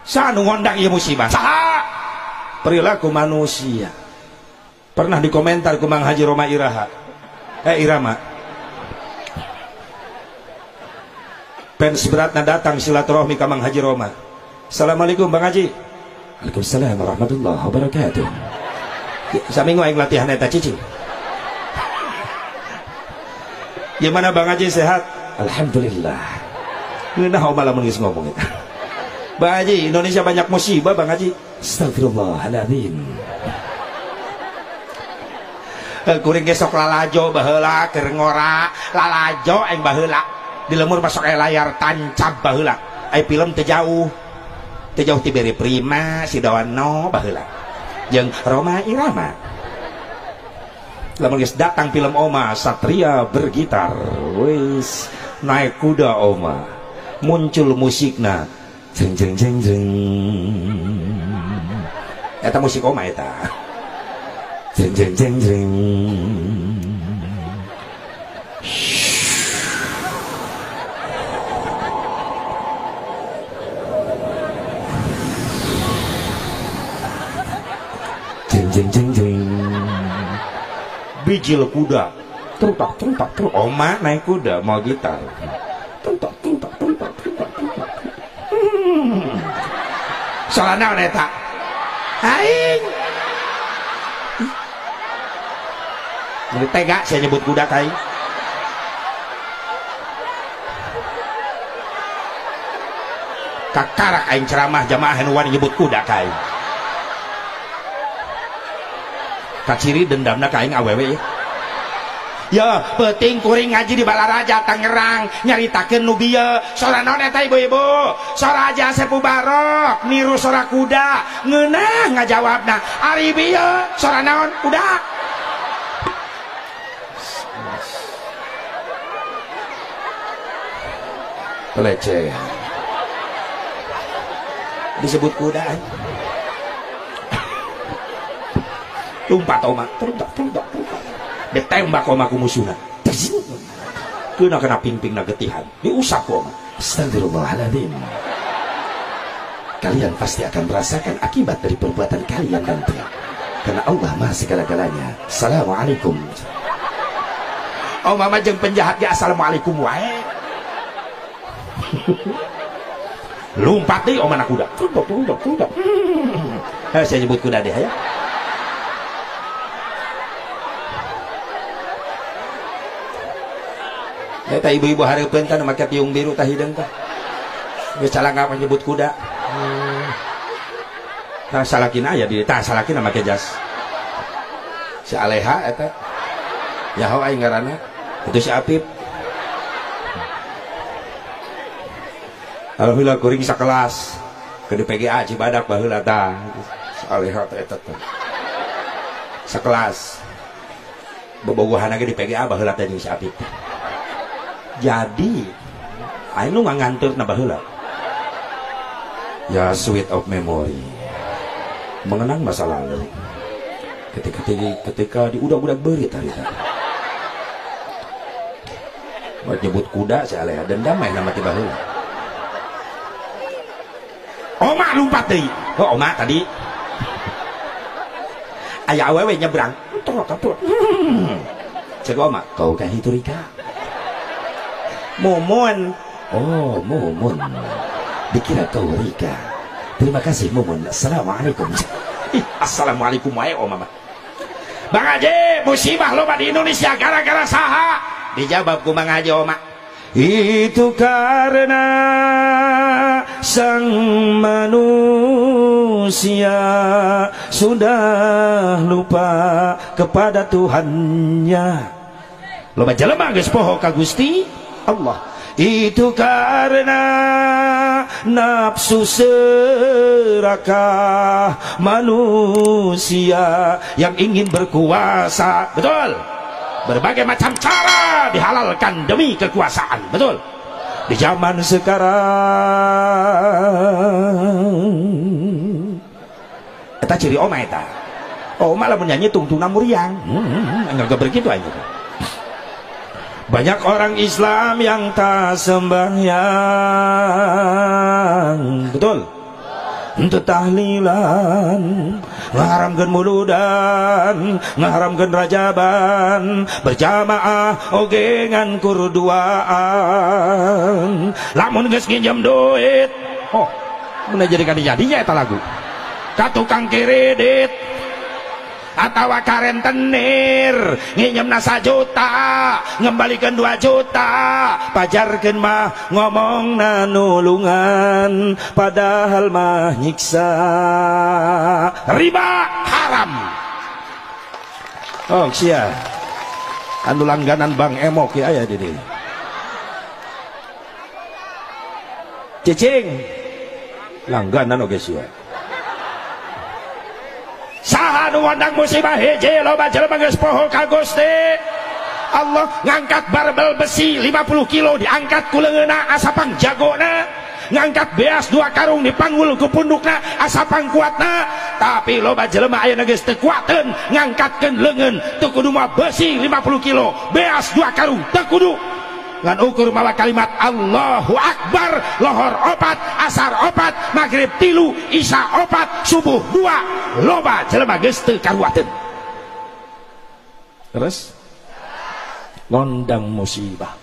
Saha nu ngondang ieu musibah? Saha? Perilaku manusia. Pernah dikomentar ku Mang Haji Roma Iraha. Irama. Fans beratna datang silaturahmi ka Mang Haji Roma. Assalamualaikum Bang Haji. Waalaikumsalam warahmatullahi wabarakatuh. Saminggu aing latihan eta cicing. Gimana Bang Haji, sehat? Alhamdulillah. Ngeunah oma lamun geus ngomong eta. Bang Haji, Indonesia banyak musibah Bang Haji. Astagfirullahaladzim. Kuring ge sok lalajo baheula keur ngora, lalajo aing baheula. Di lemur masuk aya layar tancap baheula. Aya film teu jauh. Teu jauh ti Beri Prima, si Dono baheula. Jeung Roma Irama. Lamun geus datang film oma Satria bergitar, wis naik kuda oma. Muncul musikna. Jeng jeng jeng jeng. Eta musik oma eta. Jeng jeng jeng jeng. Jeng jeng jeng jeng. Bijil kuda. Truntak truntak truntak. Oma naik kuda mau gitar. Truntak truntak truntak truntak truntak. Soalnya naon eta? Aing. Jadi tega saya nyebut kuda ka aing. Kakarak aing ceramah jamaah nu wani nyebut kuda ka aing. Kaciri dendamna ka aing awewe ya. Ya, peuting kuring ngaji di Balaraja Tangerang nyaritakeun nu bieu. Sora naon eta ibu-ibu? Sora Haji Asep Mubarok niru sora kuda. Ngeunah ngajawabna. Ari bieu sora naon? Kuda. Pelecehan. Disebut kuda. Lompat oma, teruntak, teruntak, teruntak. Ditembak oma ku musuhna. Kena kena pingpingna getihan. Diusap ku oma. Astagfirullahaladzim. Kalian pasti akan merasakan akibat dari perbuatan kalian nanti. Karena Allah Maha segala-galanya. Assalamualaikum. Oma mah jeung penjahat ge assalamualaikum wae. Lompat deui oma na kuda. Teruntak, teruntak, teruntak. Saya nyebut kuda deh ya. Eta ibu-ibu hareupeun tah nu make tiung biru tah hideung tah. Geus calangka menyebut kuda. Tah salakina aya di tah salakina make jas. Si Aleha eta. Yaho aing ngaranna. Itu si Apip. Alhamdulillah kuring sakelas ke di PGA Cibadak baheula tah. Si Aleha teh eta teh. Sakelas. Bobogohan ge di PGA baheula teh jeung si Apip. Jadi aing nu nganteur na baheula. Ya sweet of memory. Mengenang masa lalu. Ketika diudak-udak beurit harita. Buat nyebut kuda si Aleha dendam mah nama ti baheula. Oma lompat deui. Oh, oma tadi. Aya awewe nyebrang. Trot trot. Cek oma, kau kah itu Rika? Mumun. Oh, Mumun. Dikira kau Rika. Terima kasih Mumun. Assalamualaikum. Ih, assalamualaikum wae oma mah. Bang Haji, musibah loba di Indonesia gara-gara saha? Dijawab ku Bang Haji oma. Itu karena sang manusia sudah lupa kepada Tuhannya. Loba jelema geus poho ka Gusti Allah. Itu karena nafsu serakah manusia yang ingin berkuasa. Betul. Berbagai macam cara dihalalkan demi kekuasaan. Betul. Di zaman sekarang eta ciri oma eta. Oma lamun nyanyi tungtungna muriang. Enggak begitu aja. Banyak orang Islam yang tak sembahyang. Betul. Henteu tahlilan, ngaharamkeun muludan, ngaharamkeun rajaban, berjamaah oge ngan kurduaan. Lamun geus nginjem duit, oh, mun jadi kadi-jadinya eta lagu. Ka tukang kredit atawa karentenir nginjemna 1 juta ngembalikan 2 juta, pajarkeun mah ngomongna nulungan padahal mah nyiksa. Riba haram. Oh sia anu langganan Bang Emok ya aya di dieu. Cicing langganan oge sia. Saha nu ngondang musibah hiji loba jelema geus poho ka Gusti Allah, ngangkat barbel besi 50 kilo diangkat ku leungeunna asa pangjagona, ngangkat beas 2 karung dipanggul ku pundukna asa pangkuatna, tapi loba jelema ayeuna geus teu kuateun ngangkatkeun leungeun teu kudu mah besi 50 kilo beas 2 karung teu kudu. Ngan ukur mawa kalimat Allahu Akbar, lohor 4, asar 4, maghrib 3, isya 4, subuh 2, loba jelema geus teu karuateun. Terus ngondang musibah,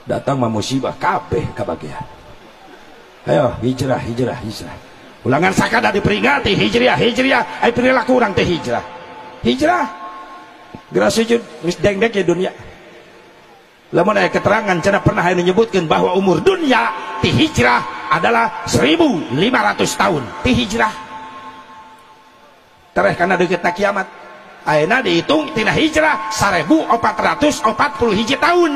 datang mah musibah kabeh kabagian. Ayo hijrah, hijrah, hijrah. Ulangan sakada diperingati hijriah, hijriah, ai perilaku urang teh hijrah. Hijrah geura sujud geus dengdek ya dunia. Lamun aya keterangan cenah pernah aya menyebutkeun bahwa umur dunia ti hijrah adalah 1500 tahun ti hijrah. Tereh kana deukeutna kiamat. Ayeuna dihitung tina hijrah 1441 tahun.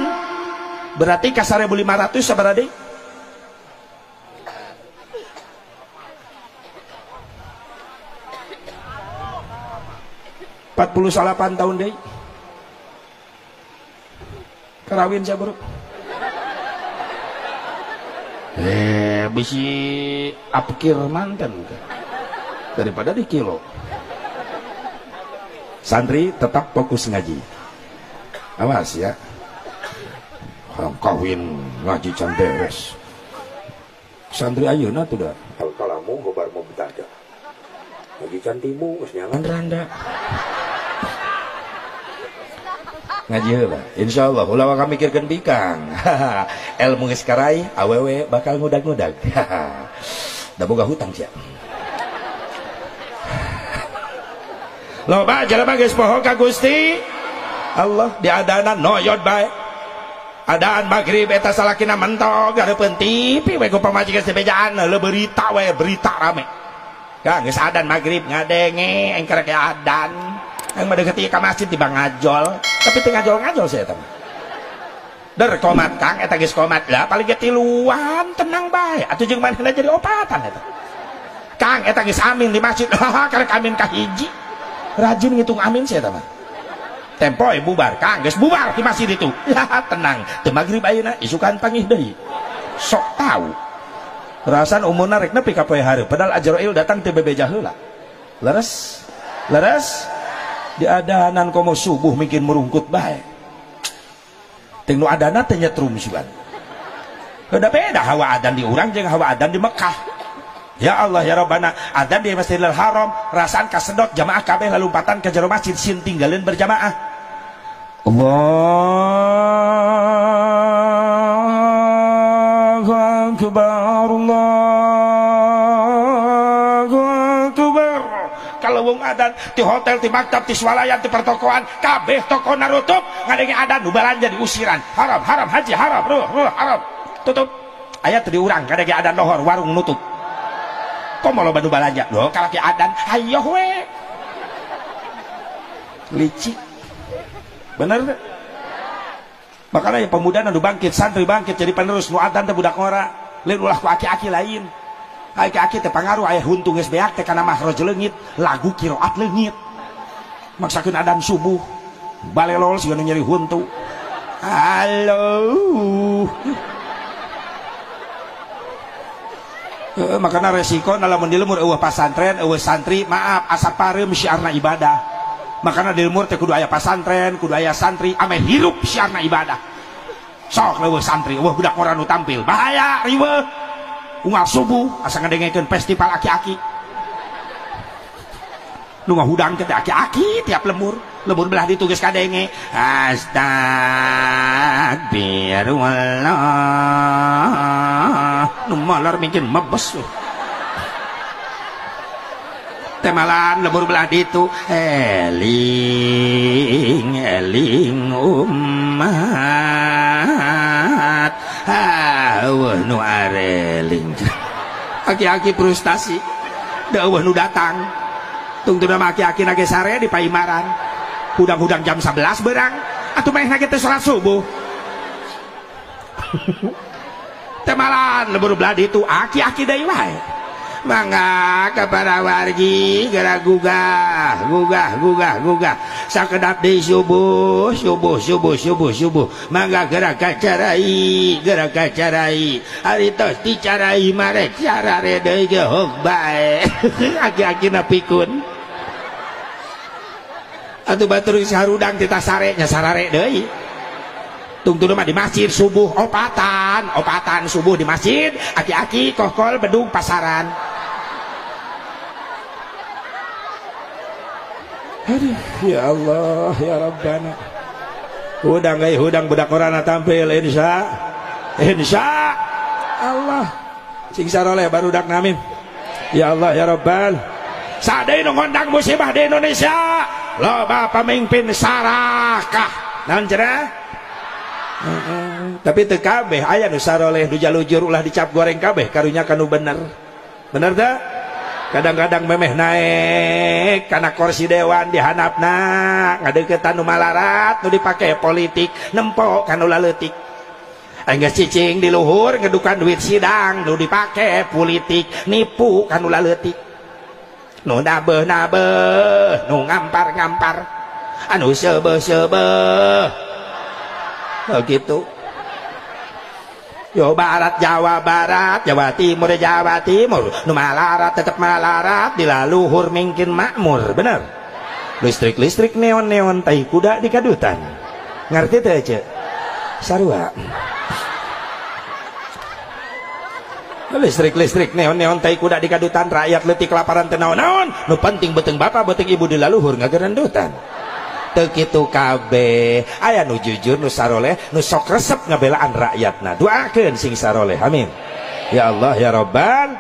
Berarti ka 1500 sabaraha deui? 48 tahun deui. Karawin saya bro. Bisi apkir mantan daripada di kilo. Santri tetap fokus ngaji. Awas ya. Orang kawin ngaji can beres. Santri ayeuna tuh dah. Al kalamu gobar mubtada. Ngaji can timu geus nyangan randa. Ngaji heula insyaallah ulah waka mikirkeun bikang. Ilmu geus karai awewe bakal ngudag-ngudag. Da boga hutang sia. Loba jelema geus poho ka Gusti Allah, diadanan noyot bae. Adaan maghrib eta salakina mentog hareupeun TV we ku pamajikan dibejaan leuh berita we, berita rame. Kang geus adan maghrib ngadenge engker ke adan. Yang mendekati ke masjid tiba ngajol, tapi teu ngajol-ngajol saya eta mah. Der komat Kang eta geus komat lah paling ge tiluan tenang bae atuh jeung manehna jadi opatan eta. Kang eta geus amin di masjid, haha karek amin ka hiji. Rajin ngitung amin saya eta mah. Tempoe bubar Kang geus bubar di masjid itu. Lah tenang, teu magrib ayeuna isukan pangih deui. Sok tahu. Rasan umurna rek nepi ka poe hareup padahal Azrail datang teu bebeja heula. Leres? Leres? Di adanan komo subuh mungkin merungkut bae. Ting nu adana teh nyetrum sugan. Udah beda hawa adan di urang jeung hawa adan di Mekah. Ya Allah ya Rabbana, adan di Masjidil Haram rasaan kasedot jamaah kabeh lalumpatan ke jero masjid sin tinggalin berjamaah. Allahu akbar, Allahu akbar. Kalau wong adan di hotel, di maktab, di swalayan, di pertokoan, kabeh toko narutup ngadenge adan nu balanja diusiran. Haram, haram, haji haram, ruh, ruh, haram. Tutup. Aya teu diurang ngadenge adan lohor, warung nutup. Komo loba nu balanja? Loh, kalaki adan, hayoh we. Licik. Bener teh? Makanya yang pemuda nu bangkit, santri bangkit jadi penerus nu adan teh budak ngora, lain ulah ku aki-aki lain. Aki-aki teh pangaruh aya huntung geus beak teh kana mahroj leungit, lagu qiraat leungit. Maksakeun adan subuh, balelol siga nu nyeri huntu. Halo. Makana resiko lamun di lemur eueuh pasantren, eueuh santri, maaf asa pareum syiarna ibadah. Makana di lemur teh kudu aya pasantren, kudu aya santri, ame hirup syiarna ibadah. Sok leuweuh santri, eueuh budak ngora nu tampil, bahaya riweuh. Unggal subuh asa ngadengekeun festival aki-aki. Nu ngahudang teh aki-aki tiap lembur. Lembur belah ditu geus kadenge. Astagfirullah. Nu malar mungkin mebes. Temalan lembur belah ditu eling eling umat eueuh nu areling. Aki-aki frustasi da eueuh nu datang. Tungtuna mah aki-aki nage sare di paimaran. Hudang-hudang jam 11 berang atuh manehna ge teh salat subuh. Temalan lembur belah ditu aki-aki deui wae. Mangga kepada wargi gerak gugah gugah gugah gugah sakedap di subuh subuh subuh subuh subuh mangga gerak kacarai gerak kacarai ari tos dicarai marek carare deui ge hok bae. Aki-aki na pikun atuh batur geus harudang teh sare nya sarare deui. Tungtuna mah di masjid subuh opatan opatan subuh di masjid aki-aki kokol bedung pasaran. Aduh, ya Allah, ya Rabbana. Hudang euy, hudang budak orana tampil insya insya Allah. Sing saroleh barudak namim. Ya Allah, ya Rabbal. Sadeu nu ngondang musibah di Indonesia, loba pamimpin sarakah. Naon cenah? Tapi teu kabeh aya nu saroleh nu jalujur ulah dicap goreng kabeh karunya kanu bener. Bener teu? Kadang-kadang memeh naik karena kursi dewan dihanapna ngadeukeutan nu malarat nu dipake politik nempo kanu laleutik. Aing geus cicing di luhur ngedukan duit sidang nu dipake politik nipu kanu laleutik. Nu nabeuh-nabeuh nu ngampar-ngampar anu seubeuh-seubeuh. Begitu. Yo barat Jawa Barat, Jawa Timur Jawa Timur, nu malarat tetep malarat, di laluhur mungkin makmur, bener. Listrik-listrik neon-neon tai kuda di kadutan. Ngerti teh ce? Sarua. Listrik-listrik neon-neon tai kuda di kadutan, rakyat leutik kelaparan teu naon-naon, nu penting beuteung bapak beuteung ibu di laluhur ngagerendutan. Teu kitu kabeh aya nu jujur nu saroleh nu sok resep ngabelaan rakyatna. Doakeun sing saroleh, amin. Ya Allah ya Rabbal.